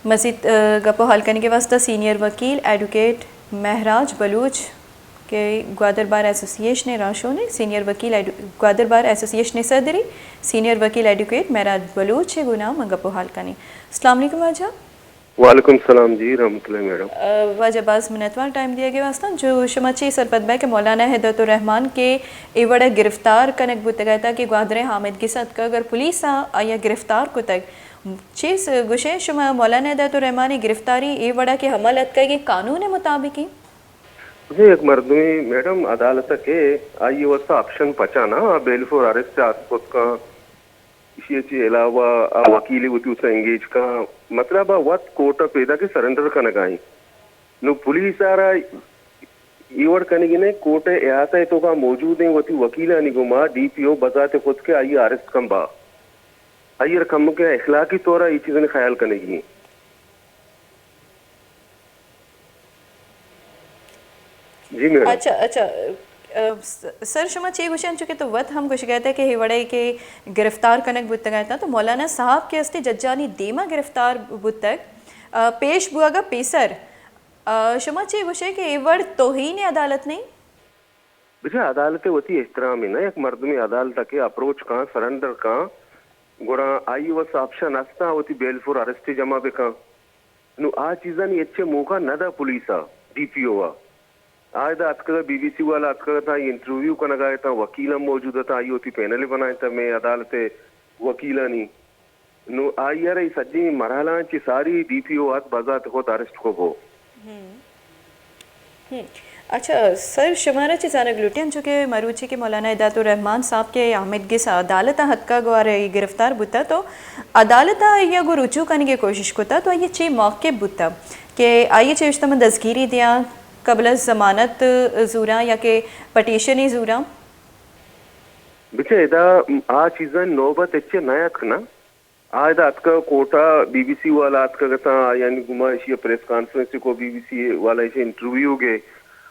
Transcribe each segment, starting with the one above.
مزید، ء، گپ ءُ حال کنگ ءِ واستہ سینئر وکیل ایڈووکیٹ مہراج بلوچ کہ گوادر بار ایسوسی ایشن ءِ راہشون ءِ، سینئر وکیل ایڈو-، گوادر بار ایسوسی ایشن ءِ صدر ءِ، سینئر وکیل ایڈووکیٹ مہراج بلوچ ءِ گوں من گپ ءُ حال کنیں۔ السلام علیکم واجہ۔ وعلیکم السلام جی، رحمت اللہ میڈم۔ ء، واجہ باز منتوار ٹائم دیگ ءِ واستہ۔ جو شما چے سرپد بئے کہ مولانا ہدایت الرحمان کہ اے وڑ ءَ گرفتار کنگ بوتگ ات کہ گوادر ءِ حامد گس ءَ اتکگ، اگر پولیس ءَ آئی ءَ گرفتار کتگ، چے س-، گوشئے شما مولانا ہدایت الرحمان ءِ گرفتاری اے وڑ ءَ کہ عمل اتکگ اے قانون ءِ مطابق ایں؟ جی، یک مردمے میڈم عدالت ءَ کہ آئی ءِ واستہ آپشن پچا نہ، آ بیل فور اریسٹ ءَ اتک کت کن، ایشی ءَ چہ علاوہ آ وکیلے وتی واستہ انگیج کن، مطلب آ وت کورٹ ءَ پیداک ءَ سرنڈر کنگ ءَ ایں۔ نوں پولیس ءَ را اے وڑ کنگی نہ، کورٹ ءِ احاطہ ءِ توکا موجود ایں، وتی وکیلانی گوما ڈی پی او بذات خود کہ آئی ءَ اریسٹ کن با۔ آئی ءَ را کمکے اخلاقی طور ءَ اے چیزانی خیال کنگی ایں۔ جی میڈم۔ اچھا، اچھا، ا، س-، سر شما چے گوشے، انچو کہ تو وت ہم گوشگ ءَ ات کہ اے وڑ ءَ کہ گرفتار کنگ بوتگ ات، تو مولانا صاحب کہ استے ججانی دیما گرفتار بوتگ، ا، پیش بوگ ءَ پیسر، ا، شما چے گوشے کہ اے وڑ توہین عدالت نہ ایں؟ بچار، عدالت ءِ وتی احترامے نہ، یک مردمے عدالت ءَ کہ اپروچ کن، سرنڈر کن، گڑا آئی ءِ وس آپشن است، آ وتی بیل فور اریسٹ جمع بکن۔ نوں آ چیزانی ہچ موقع نہ دا پولیس ءَ، ڈی پی او ءَ۔ آ ادا اتکگ، بی بی سی والا اتکگ اتاں، انٹرویو کنگ ءَ اتاں، وکیل ہم موجود اتاں، آئی ءَ وتی پینل بنائینتگ مئے عدالت ءِ وکیلانی۔ نوں آئی ءَ را اے سجیں مرحلہاں چہ ساری ڈی پی او ات بذات خود اریسٹ کو بو۔ ہم۔ ہم۔ اچھا سر، شمارا چی زانگ لوٹیں، انچو کہ مروچی کہ مولانا ہدایت الرحمان صاحب کہ حامد گس عدالت ءَ اتکگ ءُ آئی گرفتار بوتا، تو عدالت ءَ آئی ءَ گوں رجوع کنگ ءِ کوشش کتا، تو آئی ءِ چی موقف بوتا کہ آئی ءَ چی اشتہ من دزگیری دیاں، قبل از ضمانت زوراں یا کہ پٹیشنے زوراں؟ بچار، ادا آ چیزانی نوبت ہچ نہ اتک نہ۔ آ ادا اتکگ کورٹ ءَ، بی بی سی والا اتکگ اتاں، آیانی گوما ایشی ءَ پریس کانفرنس کو، بی بی سی والا ایشی ءَ انٹرویو گے،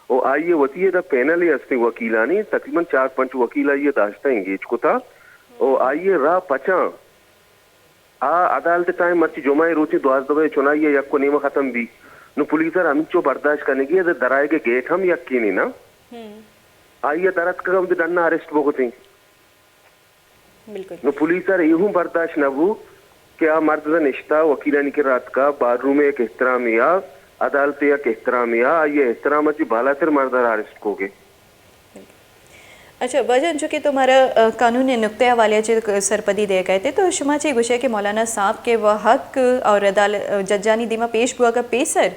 او آئی ءَ وتی ادا پینلے استیں وکیلانی، تقریباً چار پنچ وکیل آئی ءَ داشتہ انگیج کتا، او آئی ءَ را پچاں آ عدالت ٹائم مرچی جمعہ روچی دوازدہ بجے چنائی ءَ یک و نیم ختم بی، نو پولیس ءَ را ہمینچو برداشت کنگی ءَ درائگ ءِ گیٹ ہم یکینے نا۔ آئی ءَ در اتکگ ہم ڈن ءَ اریسٹ بکتیں۔ بالکل۔ نو پولیس ءَ را اے ہوں برداشت نہ بو کہ آ مرد ادا نشتا، وکیلانی کرا اتکا، بار روم ءِ یک احترامے آ، عدالت ءِ یک احترامے آ، آئی ءِ احترام ءَ چہ بالاتر مرد ءَ را اریسٹ کوگے۔ بالکل۔ اچھا، واجہ انچو کہ تو مارا، ا، قانون ءِ نقطہ ءِ حوالے ءَ چہ سرپدی دئیگ ءَ ات، تو شما چے گوشے کہ مولانا صاحب کہ وہ حق اور عدالت، ججانی دیما پیش بوگ ءَ پیسر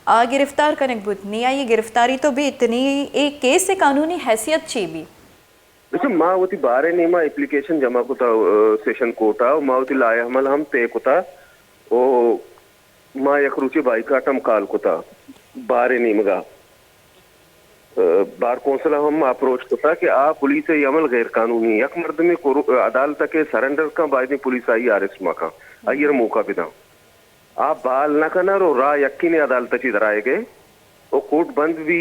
آ گرفتار کنگ بوت، نی آئی گرفتاری تو بیت، نی اے کیس ءِ قانونی حیثیت چی بی؟ دیکھو، ما وتی بار ءِ نیما اپلیکیشن جمع کتا، ا، سیشن کورٹ ءَ، ما وتی لائحہ عمل ہم طے کتا، او ما یک روچے بائیکاٹ ہم کال کتا بار ءِ نیمگا۔ ا، بار کونسل ءَ ہم اپروچ کتا کہ آ پولیس ءِ عمل غیر قانونی، یک مردمے کرو-، عدالت ءَ کہ سرنڈر کن، بایدیں پولیس آئی ءَ اریسٹ مکن، آئی ءَ را موقع بدن۔ آ بال نہ کنر و راہ یکینے عدالت ءَ چہ درائیگ ءَ و کورٹ بند بی،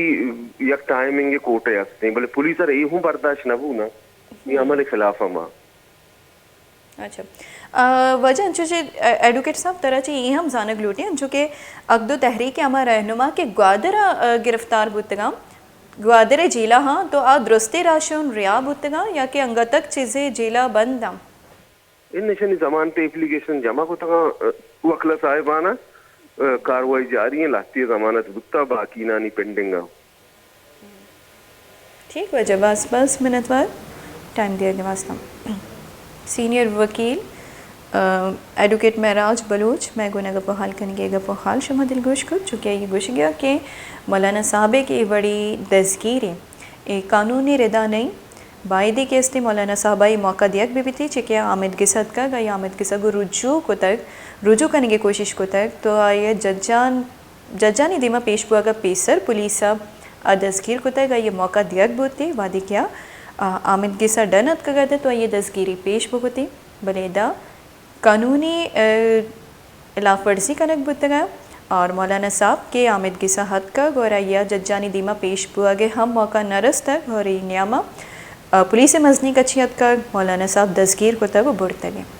یک ٹائمنگ کورٹ ءِ ہستیں، بلے پولیس ءَ را اے ہوں برداشت نہ بو نا، اے عمل خلاف ہما۔ اچھا۔ آ، واجہ انچو چہ، آ، ایڈووکیٹ صاحب ترا چہ اے ہم زانگ لوٹیں، انچو کہ اگدو تحریک ہما رہنما کہ گوادر ءَ، آ، گرفتار بوتگاں، گوادر ءِ جیل ءَ ہاں، تو آ درستیں راہشون رہا بوتگاں یا کہ انگت تک چیزے جیل ءَ بند آں؟ ان نشانی ضمانت اپلیکیشن جمع کتگاں، آ، وکلا صاحبان ءَ، آ، کاروائی جاری ایں، لہتے ضمانت بوتا، باقی نانی پینڈنگ ءَ۔ ٹھیک، واجہ باز باز منتوار ٹائم دیگ ءِ واسطہ۔ سینئر وکیل، آ، ایڈووکیٹ معراج بلوچ مئے گونا گپ و حال کنگی، گپ و حال شما دلگوش کت، چونکہ آئی گوشگیا کہ مولانا صاحب ءِ کہ اے وڑی دزگیری اے قانونی ردا نئیں، بایدی کہ استی مولانا صاحب ءَ اے موقع دیگ بہ بیتی، چہ کہ آ حامد گس ءَ اتکگ، آئی ءَ حامد گس ءَ گوں رجوع کتگ، رجوع کنگی کوشش کتگ، تو آئی ءَ ججان ججانی دیما پیش بوگ ءَ پیسر پولیس ءَ آ دزگیر کتگ، آئی ءَ موقع دیگ بوتی، وہدے کہ آ، آ، حامد گس ءَ ڈن اتکگ ات تو آئی ءَ دزگیری پیش بکتی، بلے ادا قانونی، آ، ہلاف ورزی کنگ بوتگ ءَ اور مولانا صاحب کہ حامد گس ءَ اتکگ اور آئی ءَ ججانی دیما پیش بوگ ءِ ہم موقع نہ رستگ اور اے نیام ءَ، آ، پولیس ءِ مزنی کچی اتکگ، مولانا صاحب دزگیر کتگ و برتگ ءَ۔